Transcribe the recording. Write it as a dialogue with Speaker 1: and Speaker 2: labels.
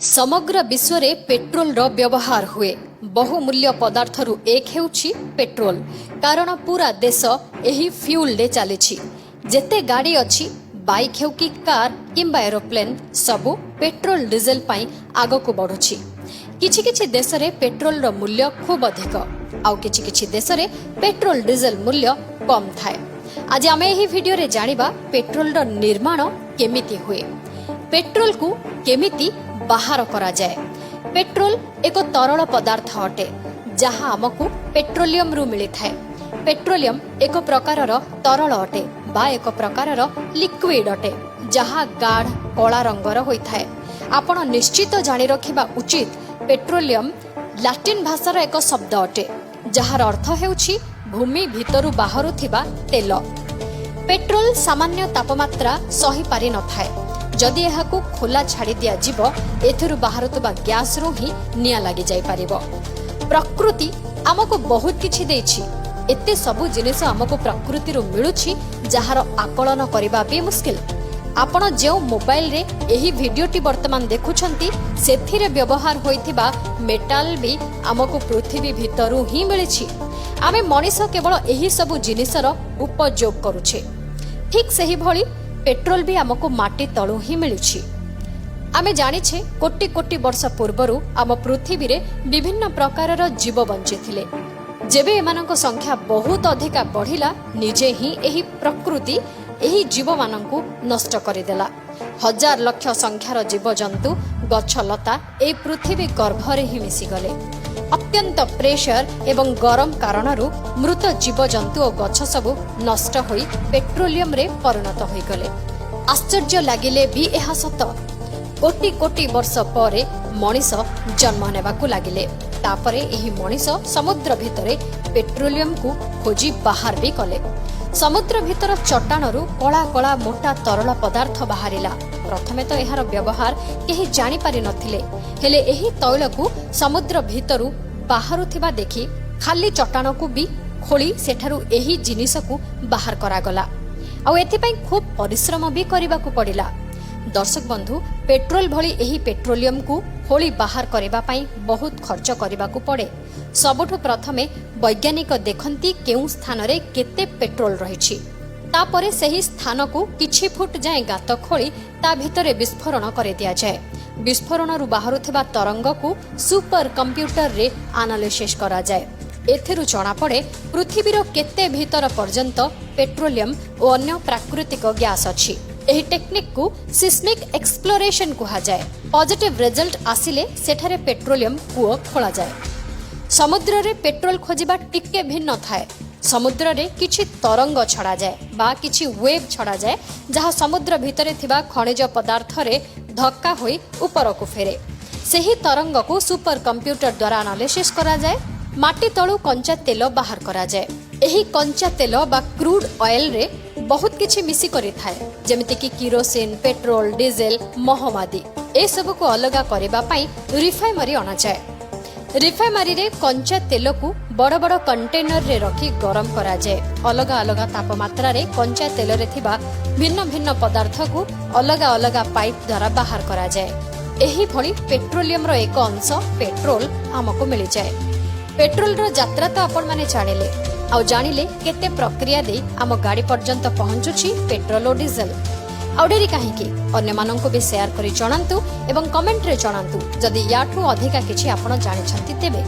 Speaker 1: ସମଗ୍ର ବିଶ୍ୱରେ ପେଟ୍ରୋଲର ବ୍ୟବହାର ହୁଏ। ବହୁମୂଲ୍ୟ ପଦାର୍ଥରୁ ଏକ ହେଉଛି ପେଟ୍ରୋଲ, କାରଣ ପୁରା ଦେଶ ଏହି ଫ୍ୟୁଲରେ ଚାଲିଛି। ଯେତେ ଗାଡ଼ି ଅଛି, ବାଇକ୍ ହେଉ କି କାର୍ କିମ୍ବା ଏରୋପ୍ଲେନ୍, ସବୁ ପେଟ୍ରୋଲ ଡିଜେଲ ପାଇଁ ଆଗକୁ ବଢୁଛି। କିଛି କିଛି ଦେଶରେ ପେଟ୍ରୋଲର ମୂଲ୍ୟ ଖୁବ୍ ଅଧିକ, ଆଉ କିଛି କିଛି ଦେଶରେ ପେଟ୍ରୋଲ ଡିଜେଲ ମୂଲ୍ୟ କମ୍ ଥାଏ। ଆଜି ଆମେ ଏହି ଭିଡିଓରେ ଜାଣିବା ପେଟ୍ରୋଲର ନିର୍ମାଣ କେମିତି ହୁଏ, ପେଟ୍ରୋଲକୁ କେମିତି ବାହାର କରାଯାଏ। ପେଟ୍ରୋଲ ଏକ ତରଳ ପଦାର୍ଥ ଅଟେ, ଯାହା ଆମକୁ ପେଟ୍ରୋଲିୟମରୁ ମିଳିଥାଏ। ପେଟ୍ରୋଲିୟମ ଏକ ପ୍ରକାରର ତରଳ ଅଟେ ବା ଏକ ପ୍ରକାରର ଲିକ୍ୱିଡ ଅଟେ, ଯାହା ଗାଢ଼ କଳା ରଙ୍ଗର ହୋଇଥାଏ। ଆପଣ ନିଶ୍ଚିତ ଜାଣି ରଖିବା ଉଚିତ, ପେଟ୍ରୋଲିୟମ ଲାଟିନ ଭାଷାର ଏକ ଶବ୍ଦ ଅଟେ, ଯାହାର ଅର୍ଥ ହେଉଛି ଭୂମି ଭିତରୁ ବାହାରୁଥିବା ତେଲ। ପେଟ୍ରୋଲ ସାମାନ୍ୟ ତାପମାତ୍ରା ସହିପାରି ନଥାଏ। ଯଦି ଏହାକୁ ଖୋଲା ଛାଡ଼ି ଦିଆଯିବ, ଏଥିରୁ ବାହାରୁଥିବା ଗ୍ୟାସରୁ ହିଁ ନିଆଁ ଲାଗିଯାଇପାରିବ। ପ୍ରକୃତି ଆମକୁ ବହୁତ କିଛି ଦେଇଛି। ଏତେ ସବୁ ଜିନିଷ ଆମକୁ ପ୍ରକୃତିରୁ ମିଳୁଛି, ଯାହାର ଆକଳନ କରିବା ବି ମୁସ୍କିଲ। ଆପଣ ଯେଉଁ ମୋବାଇଲରେ ଏହି ଭିଡିଓଟି ବର୍ତ୍ତମାନ ଦେଖୁଛନ୍ତି, ସେଥିରେ ବ୍ୟବହାର ହୋଇଥିବା ମେଟାଲ ବି ଆମକୁ ପୃଥିବୀ ଭିତରୁ ହିଁ ମିଳିଛି। ଆମେ ମଣିଷ କେବଳ ଏହି ସବୁ ଜିନିଷର ଉପଯୋଗ କରୁଛେ। ଠିକ୍ ସେହିଭଳି ପେଟ୍ରୋଲ ବି ଆମକୁ ମାଟି ତଳୁ ହିଁ ମିଳୁଛି। ଆମେ ଜାଣିଛେ, କୋଟି କୋଟି ବର୍ଷ ପୂର୍ବରୁ ଆମ ପୃଥିବୀରେ ବିଭିନ୍ନ ପ୍ରକାରର ଜୀବ ବଞ୍ଚିଥିଲେ। ଯେବେ ଏମାନଙ୍କ ସଂଖ୍ୟା ବହୁତ ଅଧିକା ବଢ଼ିଲା, ନିଜେ ହିଁ ଏହି ପ୍ରକୃତି ଏହି ଜୀବମାନଙ୍କୁ ନଷ୍ଟ କରିଦେଲା। ହଜାର ଲକ୍ଷ ସଂଖ୍ୟାର ଜୀବଜନ୍ତୁ, ଗଛଲତା ଏହି ପୃଥିବୀ ଗର୍ଭରେ ହିଁ ମିଶିଗଲେ। ଅତ୍ୟନ୍ତ ପ୍ରେସର ଏବଂ ଗରମ କାରଣରୁ ମୃତ ଜୀବଜନ୍ତୁ ଓ ଗଛ ସବୁ ନଷ୍ଟ ହୋଇ ପେଟ୍ରୋଲିୟମରେ ପରିଣତ ହୋଇଗଲେ। ଆଶ୍ଚର୍ଯ୍ୟ ଲାଗିଲେ ବି ଏହା ସତ। କୋଟି କୋଟି ବର୍ଷ ପରେ ମଣିଷ ଜନ୍ମ ନେବାକୁ ଲାଗିଲେ। ତାପରେ ଏହି ମଣିଷ ସମୁଦ୍ର ଭିତରେ ପେଟ୍ରୋଲିୟମକୁ ଖୋଜି ବାହାର ବି କଲେ। ସମୁଦ୍ର ଭିତର ଚଟାଣରୁ କଳା କଳା ମୋଟା ତରଳ ପଦାର୍ଥ ବାହାରିଲା। ପ୍ରଥମେ ତ ଏହାର ବ୍ୟବହାର କେହି ଜାଣିପାରି ନଥିଲେ। ହେଲେ ଏହି ତୈଳକୁ ସମୁଦ୍ର ଭିତରୁ ବାହାରୁଥିବା ଦେଖି ଖାଲି ଚଟାଣକୁ ବି ଖୋଳି ସେଠାରୁ ଏହି ଜିନିଷକୁ ବାହାର କରାଗଲା। ଆଉ ଏଥିପାଇଁ ଖୁବ୍ ପରିଶ୍ରମ ବି କରିବାକୁ ପଡ଼ିଲା। ଦର୍ଶକ ବନ୍ଧୁ, ପେଟ୍ରୋଲ ଭଳି ଏହି ପେଟ୍ରୋଲିୟମକୁ ଖୋଳି ବାହାର କରିବା ପାଇଁ ବହୁତ ଖର୍ଚ୍ଚ କରିବାକୁ ପଡ଼େ। ସବୁଠୁ ପ୍ରଥମେ ବୈଜ୍ଞାନିକ ଦେଖନ୍ତି କେଉଁ ସ୍ଥାନରେ କେତେ ପେଟ୍ରୋଲ ରହିଛି। ତାପରେ ସେହି ସ୍ଥାନକୁ କିଛି ଫୁଟ ଯାଏଁ ଗାତ ଖୋଳି ତା ଭିତରେ ବିସ୍ଫୋରଣ କରିଦିଆଯାଏ। ବିସ୍ଫୋରଣରୁ ବାହାରୁଥିବା ତରଙ୍ଗକୁ ସୁପର କମ୍ପ୍ୟୁଟରରେ ଆନାଲିସିସ୍ କରାଯାଏ। ଏଥିରୁ ଜଣାପଡ଼େ ପୃଥିବୀର କେତେ ଭିତର ପର୍ଯ୍ୟନ୍ତ ପେଟ୍ରୋଲିୟମ ଓ ଅନ୍ୟ ପ୍ରାକୃତିକ ଗ୍ୟାସ୍ ଅଛି। ଏହି ଟେକ୍ନିକକୁ ସିସ୍ମିକ୍ ଏକ୍ସପ୍ଲୋରେସନ କୁହାଯାଏ। ପଜିଟିଭ ରେଜଲ୍ଟ ଆସିଲେ ସେଠାରେ ପେଟ୍ରୋଲିୟମ କୂଅ ଖୋଳାଯାଏ। ସମୁଦ୍ରରେ ପେଟ୍ରୋଲ ଖୋଜିବା ଟିକେ ଭିନ୍ନ ଥାଏ। ସମୁଦ୍ରରେ କିଛି ତରଙ୍ଗ ଛଡ଼ାଯାଏ ବା କିଛି ୱେଭ୍ ଛଡ଼ାଯାଏ, ଯାହା ସମୁଦ୍ର ଭିତରେ ଥିବା ଖଣିଜ ପଦାର୍ଥରେ ଧକ୍କା ହୋଇ ଉପରକୁ ଫେରେ। ସେହି ତରଙ୍ଗକୁ ସୁପର କମ୍ପ୍ୟୁଟର ଦ୍ୱାରା ଆନାଲିସିସ୍ କରାଯାଏ। ମାଟି ତଳୁ କଞ୍ଚା ତେଲ ବାହାର କରାଯାଏ। ଏହି କଞ୍ଚା ତେଲ ବା କ୍ରୁଡ୍ ଅଏଲରେ ବହୁତ କିଛି ମିଶି କରିଥାଏ, ଯେମିତିକି କିରୋସିନ, ପେଟ୍ରୋଲ, ଡିଜେଲ, ମହମ ଆଦି। ଏସବୁକୁ ଅଲଗା କରିବା ପାଇଁ ରିଫାଇନାରୀ ଅଣାଯାଏ। ରିଫାଇନାରୀରେ କଞ୍ଚା ତେଲକୁ ବଡ଼ ବଡ଼ କଣ୍ଟେନରରେ ରଖି ଗରମ କରାଯାଏ। ଅଲଗା ଅଲଗା ତାପମାତ୍ରାରେ କଞ୍ଚା ତେଲରେ ଥିବା ଭିନ୍ନ ଭିନ୍ନ ପଦାର୍ଥକୁ ଅଲଗା ଅଲଗା ପାଇପ୍ ଦ୍ୱାରା ବାହାର କରାଯାଏ। ଏହିଭଳି ପେଟ୍ରୋଲିୟମର ଏକ ଅଂଶ ପେଟ୍ରୋଲ ଆମକୁ ମିଳିଯାଏ। ପେଟ୍ରୋଲର ଯାତ୍ରା ତ ଆପଣମାନେ ଜାଣିଲେ, ଆଉ ଜାଣିଲେ କେତେ ପ୍ରକ୍ରିୟା ଦେଇ ଆମ ଗାଡ଼ି ପର୍ଯ୍ୟନ୍ତ ପହଞ୍ଚୁଛି ପେଟ୍ରୋଲ ଓ ଡିଜେଲ। ଆଉ ଡେରି କାହିଁକି? ଅନ୍ୟମାନଙ୍କୁ ବି ସେୟାର କରି ଜଣାନ୍ତୁ ଏବଂ କମେଣ୍ଟରେ ଜଣାନ୍ତୁ, ଯଦି ୟାଠୁ ଅଧିକା କିଛି ଆପଣ ଜାଣିଛନ୍ତି ତେବେ।